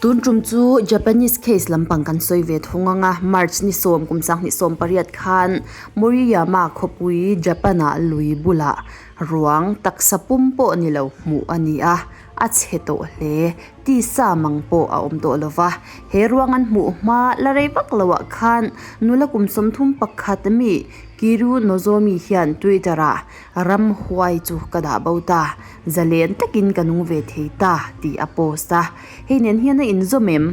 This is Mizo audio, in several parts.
Tun tum chu Japanese case lampang kan sawi ve thung ang a, March ni sawm kum 2018 khan Moriyama khawpui Japan-ah lui bulah ruang taksa pum pawh ni lo hmuh a ni a, a chhe tawh hle. Tisa mang pawh a awm tawh lo va, he ruang an hmuh hma la rei vak loah khan nula kum 31 mi Kiryu Nozomi hian Twitter-ah Ramhuai chu ka dah bo ta, zalen takin ka nung ve thei ta tih a post a. Hei nen hian a inzawm em?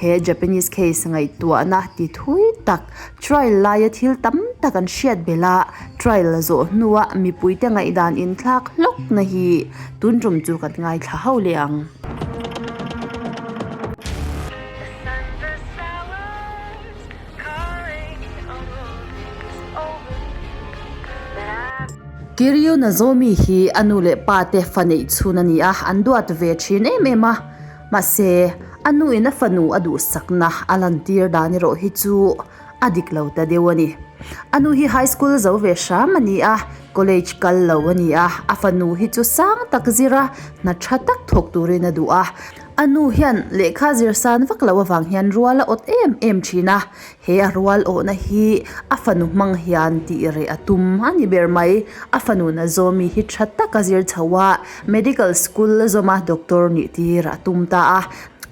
He Japanese case ngaihtuahna ti thui tak, trial laia thil tam tak an hriat belh a, trial zawh hnua mipuite ngaihdan inthlak hlawkna hi tun tum chu kan ngaithla ho leh ang. Kiryu Nozomi hi a nu leh pa te fa neih chhun a ni a, an duat ve thin em em a. Mahse, a nu in a fanu a duhsakna a lantir dan erawh hi chu a dik lo ta deuh a ni. A nu hi high school zo ve hram a ni a, college kal lo a ni a, a fanu hi chu sang tak zira hna tha tak thawk turin a duh a. A nu hian lehkha zir san vak loh avang hian rual a awt em em thin a, he a rual awhna hi a fanu hmang hian tih reh a tum a ni ber mai. A fanu Nazomi hi tha taka zir chho a, medical school zawm a doctor nih tir a tum ta a.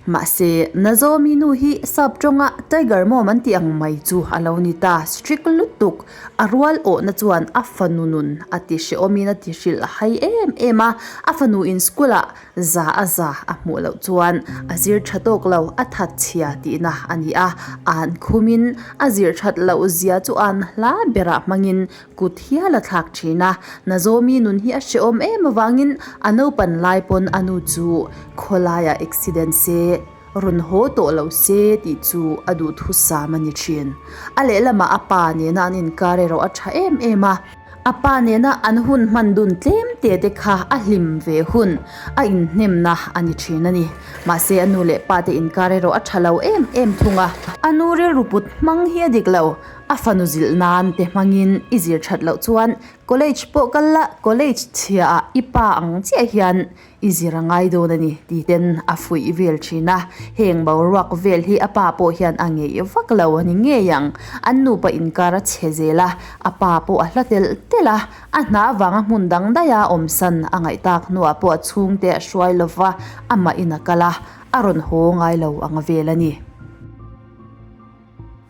Mahse, Nazomi nu hi sap tawnga tiger mom an tih ang mai chu a lo ni ta, strict lutuk. A rual awhna chuan a fanu nun a ti hrehawmin a ti hrilh hai em em a, a fanu in school ah Za a za a hmuh loh chuan a zir tha tawk lo, a that chhia tihna a ni a. An khumin a zir that loh zia chu an hla berah hmangin kut hial a thlak thin a. Nazomi nun hi a hrehawm em avangin a naupan lai pawn a nu chu khawlaiah accident se rawn haw tawh lo se tih chu a duhthusam a ni thin. A lehlamah a pa nena an inkar erawh a tha em em a. A pa nena an hun hman dun tlem te te kha a hlim ve hun a inhnemna a ni thin a ni. Mahse a nu leh pa te inkar erawh a tha lo em em thung a. A nu rilru put hmang hi a dik lo. A fanu zilh nan te hmangin i zir that loh chuan college pawh kal la, college chhia ah i pa ang chiah hian I zir a ngai dawn a ni, ti ten a fuih vel thin a. Heng boruak vel hi a pa pawh hian a ngeih vak lo a ni ngei ang. An nupa inkar a chhe zel a, a pa pawh a hla telh telh a. A hna avanga hmun dang daia awmsan a ngaih tak hnuah pawh a chhungte a hruai lova, amah in a kal a, a rawn haw ngai lo ang vel a ni.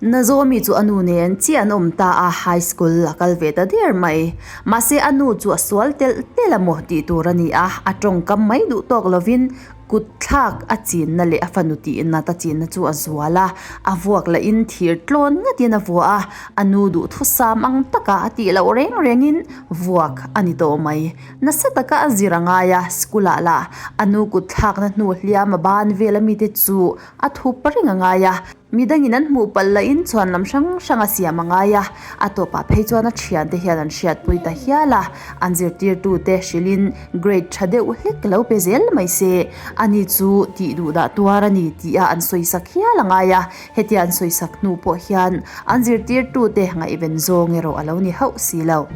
Nazomi chu a nu nen chiah an awm ta a, high school a kal ve ta der mai. Mahse a nu chu a sual telh telh a maw tih tur a ni a, a tawngkam mai duh tawk lovin kut thlak a chinna leh a fanu tihna ta chinna chu a zual a, a vuak lahin thir tlawn ngatin a vuah a, a nu duhthusam ang taka a tih loh reng rengin vuak a ni tawh mai. Nasa taka a zir a ngai a, school ah lah a nu kut thlakna hnu hliam a ban vel a mite chu a thup reng a ngai a. Midangin an hmuh palh lahin chhuan lam hrang hrang a siam a ngai a, a tawpah phei chuan a thiante hian an hriatpui ta hial a, an zirtirtute hrilhin grade tha deuh hlek lo pe zel mai se, ani chu tih duh dah tuar a ni tih a an sawisak hial a ngai a, hetia an sawisak hnu pawh hian an zirtirtute ngaihven zawng erawh a lo ni hauh si lo.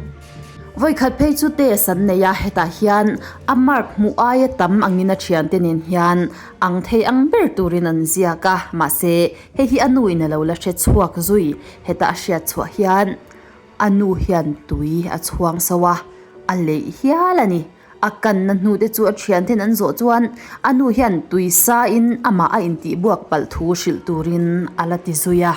Vawikhat phei chu test an nei a, hetah hian a mark hmuh aia tam angin a thiante nen hian ang thei ang ber turin an ziak a, mahse hei hi a nu in a lo la hre chhuak zui, heta a hriat chhuah hian a nu hian tui a chhuang so a, a leih hial a ni. A kanna hnute chu a thianten an zawh chuan a nu hian tui sa in amah a intihbuak palh thu hrilh turin a la ti zui a.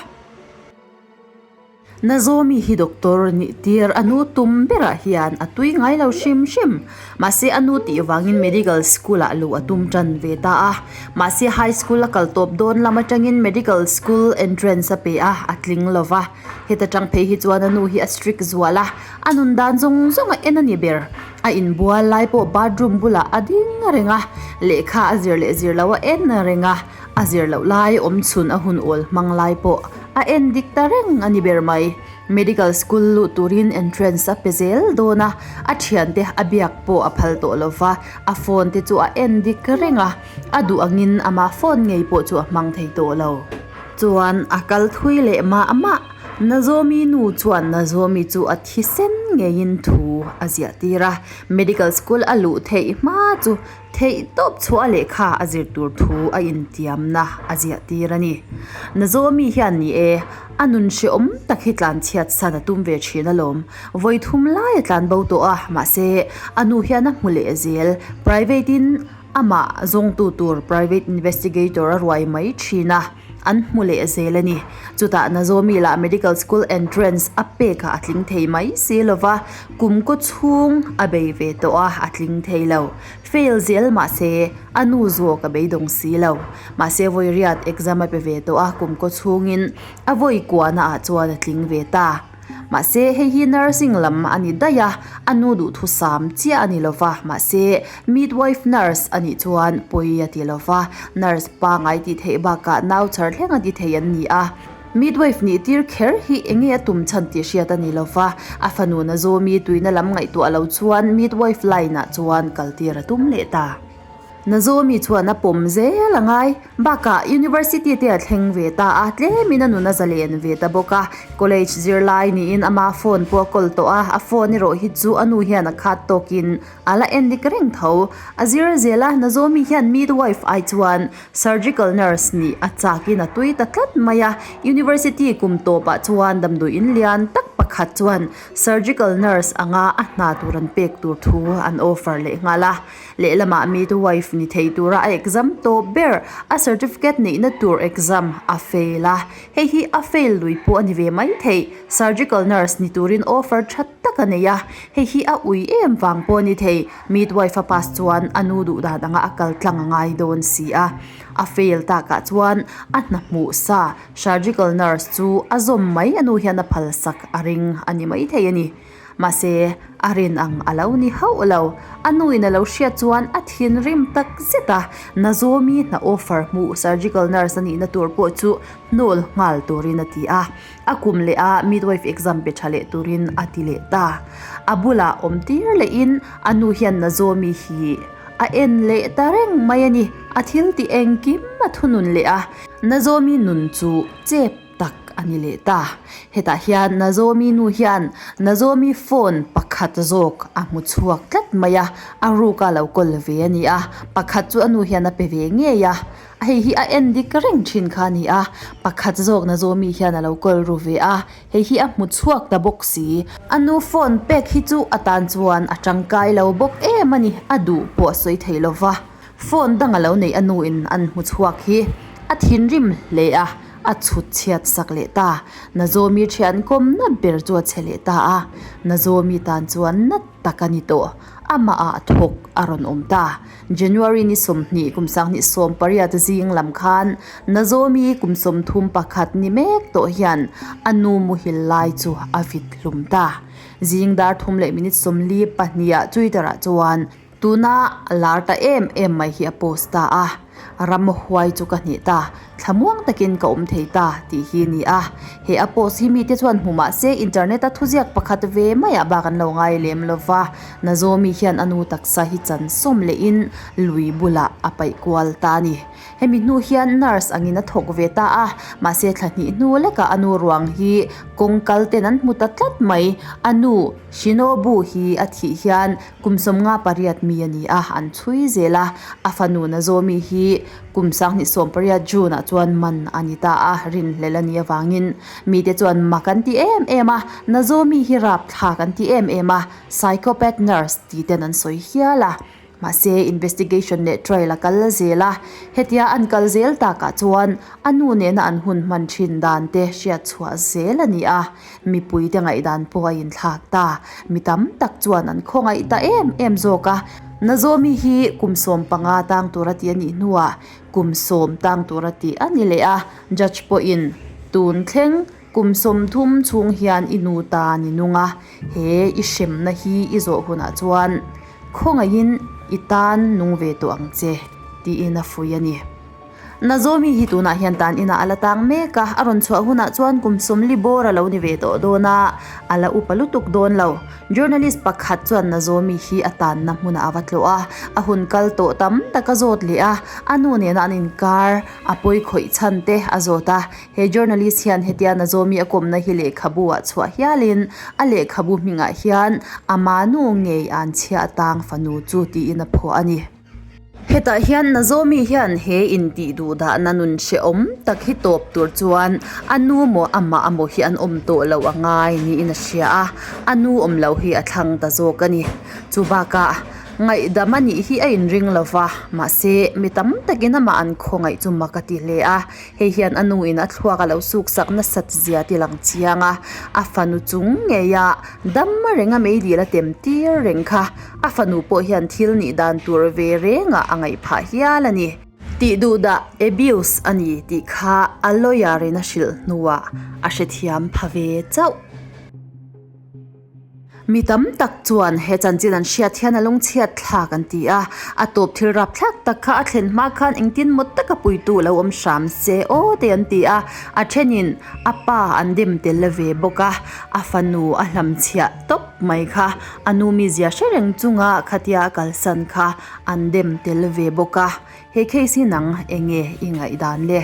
Nazomi hi doctor nih tir a nu tum berah hian a tui ngai lo hrim hrim. Mahse a nu tih vangin medical school ah luh a tum tan ve ta a. Mahse high school a kal tawp dawn lam atangin medical school entrance a pe a, a tling lo va. Heta tang phei hi chuan a nu hi a strict zual a, a nun dan zawng zawng a en a ni ber. A inbual lai pawh bathroom bulah a ding reng a, lehkha a zir leh zir lo a en reng a. A zir loh lai awm chhun a hun awl hmang lai pawh a en dik ta reng a ni ber mai. Medical school luh turin entrance a pe zel dawn a, a thiante a biak pawh a phal tawh lo va, a phone te chu a en dik reng a, a duh angin ama phone ngei pawh chu a hmang thei tawh lo. Chuan a kal thui leh mah mah. Nazomi nu chuan Nazomi chu a thisen ngeiin thu a ziah tir a, medical school a luh theih hma chu theih tawp chhuah lehkha a zir tur thu a intiamna a ziah tir a ni. Nazomi hian ni e, a nun hrehawm tak hi tlan chhiat san a tum ve thin alawm. Vawi thum lai a tlan bo tawh a, mahse a nu hian a hmu leh zel. Private in amah zawngtu tur private investigator a ruai mai thin a. An hmu leh zel a ni. Chutah Nazomi lah medical school entrance a pek ah a tling thei mai si lo va, kum kaw chhung a bei ve tawh a, a tling thei lo. Fail zel mahse a nu zawk a beidawng si lo. Mahse vawi riat exam a pe ve tawh a, kum kaw chhungin a vawi kuahna ah chuan a tling ve ta. Mahse, hei hi nursing lam a ni daih a, a nu duhthusam chiah a ni lo va, mahse, midwife nurse a nih chuan pawi a ti lo va, nurse pangai tih theih bakah nau chhar thleng a ti thei an ni a. Midwife nih tir kher hi eng nge a tum chhan tih hriat a ni lo va, a fanu Nazomi tuina lam ngaihtuah lo chuan midwife line ah chuan kal tir a tum leh ta. Nazomi chuan a pawm zel a ngai. Bakah University te a thleng ve ta a, tlemin a nun a zalen ve ta bawk a. College zirlai niin ama phone pawh a kawl tawh a, a phone erawh hi chu a nu hian a khat tawkin a la en dik reng tho. A zir zel a, Nazomi hian midwife ai chuan surgical nurse nih a chakin a tui ta tlat mai a. University kum tawpah chuan damdawi in lian tak pakhat chuan surgical nurse anga a hna tur an pek tur thu an offer leh nghal a. Lehlamah midwife ni thei tura a exam tawp ber, a certificate neihna tur exam a fail a. Hei hi a fail lui pawh a ni ve mai thei. Surgical nurse ni turin offer tha tak a nei a, hei hi a ui em vang pawh a ni thei. Midwife a pass chuan a nu duh dan anga a kal tlang a ngai dawn si a. A fail takah chuan a hna hmuh sa surgical nurse chu a zawm mai a nu hian a phalsak a ring a ni mai thei a ni. Mahse, a rin ang a lo ni hauh lo. A nuin a lo hriat chuan a thinrim tak zet a, Nazomi hna offer hmuh surgical nurse a nihna tur pawh chu hnawl nghal turin a ti a. A kum leh a midwife exam pe tha leh turin a ti leh ta. A bulah awm tir lehin a nu hian Nazomi hi a en leh ta reng mai a ni. A thil tih engkim a thunun leh a, Nazomi nun chu chep tak a ni leh ta. Hetah hian Nazomi nu hian Nazomi phone pakhat zawk a hmu chhuak tlat mai a, a ruk a lo kawl ve a ni a, pakhat chu a nu hian a pe ve ngei a, hei hi a en dik reng thin kha a ni a, pakhat zawk Nazomi hian a lo kawl ru ve a, hei hi a hmu chhuak ta bawk si. A nu phone pek hi chu a tan chuan a tangkai lo bawk em a ni, a duh pawh a sawi thei lo va. Phone dang a lo neih a nuin an hmu chhuak hi a thinrim hle a, a chhut chhiat sak leh ta. Nazomi thian kawmna ber chu a che leh ta a, Nazomi tan chuan na tak a ni tawh. Amah ah thawk a rawn awm ta. January ni 20 kum 2018 zing lam khan Nazomi kum 31 ni mek tawh hian a nu muhil lai chu a vit hlum ta. Zing dar thum leh minute 42 ah Twitter ah chuan Tuna lar ta em em mai hi a post ta a, ram huai chu ka hnih ta, thlamuang takin ka awm thei ta tih hi ni a. He a post hi mite chuan hmu mah se internet a thuziak pakhat ve maiah bak an lo ngai lem lo va, Nazomi hian a nu taksa hi chan sawm lehin lui bulah a paih kual ta a ni. Hemi hnu hian nurse angin a thawk ve ta a, mahse thla hnih hnu lekah a nu ruang hi kawng kal ten an hmu ta tlat mai. A nu Shinobu hi a thih hian Kum 58 mi a ni a, an chhui zel a, a fanu Nazomi hi kum 2018 June ah chuan man a ni ta a, rinhlelh a nih avangin mite chuan mak an ti em em a, Nazomi hi rapthlak an ti em em a, psychopath nurse tih ten an sawi hial a. Mahse, investigation leh trial a kal zel a, hetia an kal zel takah chuan a nu nena an hun hman thin dan te hriat chhuah zel a ni a, Mipuite ngaihdan pawh a inthlak ta. Mi tam tak chuan an khawngaih ta em em zawk a. Nazomi hi kum 15 tang tura tih a nih hnuah kum sawm tang tura tih a ni leh a. Judge pawhin tun thleng kum 30 chhung hian i nu ta ni nung a, he i hremna hi i zawh hunah chuan khawngaihin i tan nung ve tawh ang che tiin a fuih a ni. Nazomi hi tunah hian tan inah a la tang mek a, a rawn chhuah hunah chuan kum sawmli bawr a lo ni ve tawh dawn a, a la upa lutuk dawn lo. Journalist pakhat chuan Nazomi hi a tanna hmunah a va tlawh a, a hun kal tawh tam tak a zawt leh a, a nu nena an inkar a pawi khawih chhan te a zawt a. He journalist hian hetia Nazomi a kawmna hi lehkhabu ah chhuah hialin a lehkhabu hmingah hian ama nu ngei an chhiah tang fanu chu tiin a phuah a ni. Hetah hian Nazomi hian he intih duh dahna nun hrehawm tak hi tawp tur chuan a nu maw amah amaw hi an awm tawh loh a ngai niin a hria a, a nu awm loh hi a thlang ta zawk a ni. Chu bakah ngaihdam a nih hi a inring lo va, mahse mi tam takin amah an khawngaih chu mak a ti hle a, hei hian a nu in a thluak a lo suksak nasat zia ti lang chiang a, a fanu chung ngeia dam renga meidil a tem tir reng kha. A fanu pawh hian thil nih dan tur ve rengah a ngaih phah hial a ni. Tih duh dah abuse a ni tih kha a lawyer in a hrilh hnuah a hrethiam pha ve chauh. Mi tam tak chuan he chanchin an hriat hian a lungchhiat thlak an ti a, a tawp thil rap thlak tak kha a thlen hma khan engtin maw taka puitu lo awm hram se aw te an ti a, a thenin a pa an dem tel ve bawk a, a fanu a hlamchhiah tawp mai kha. A nu mizia hre reng chunga khatia a kalsan kha an dem tel ve bawk a, he case hi nang enge i ngaihdan le?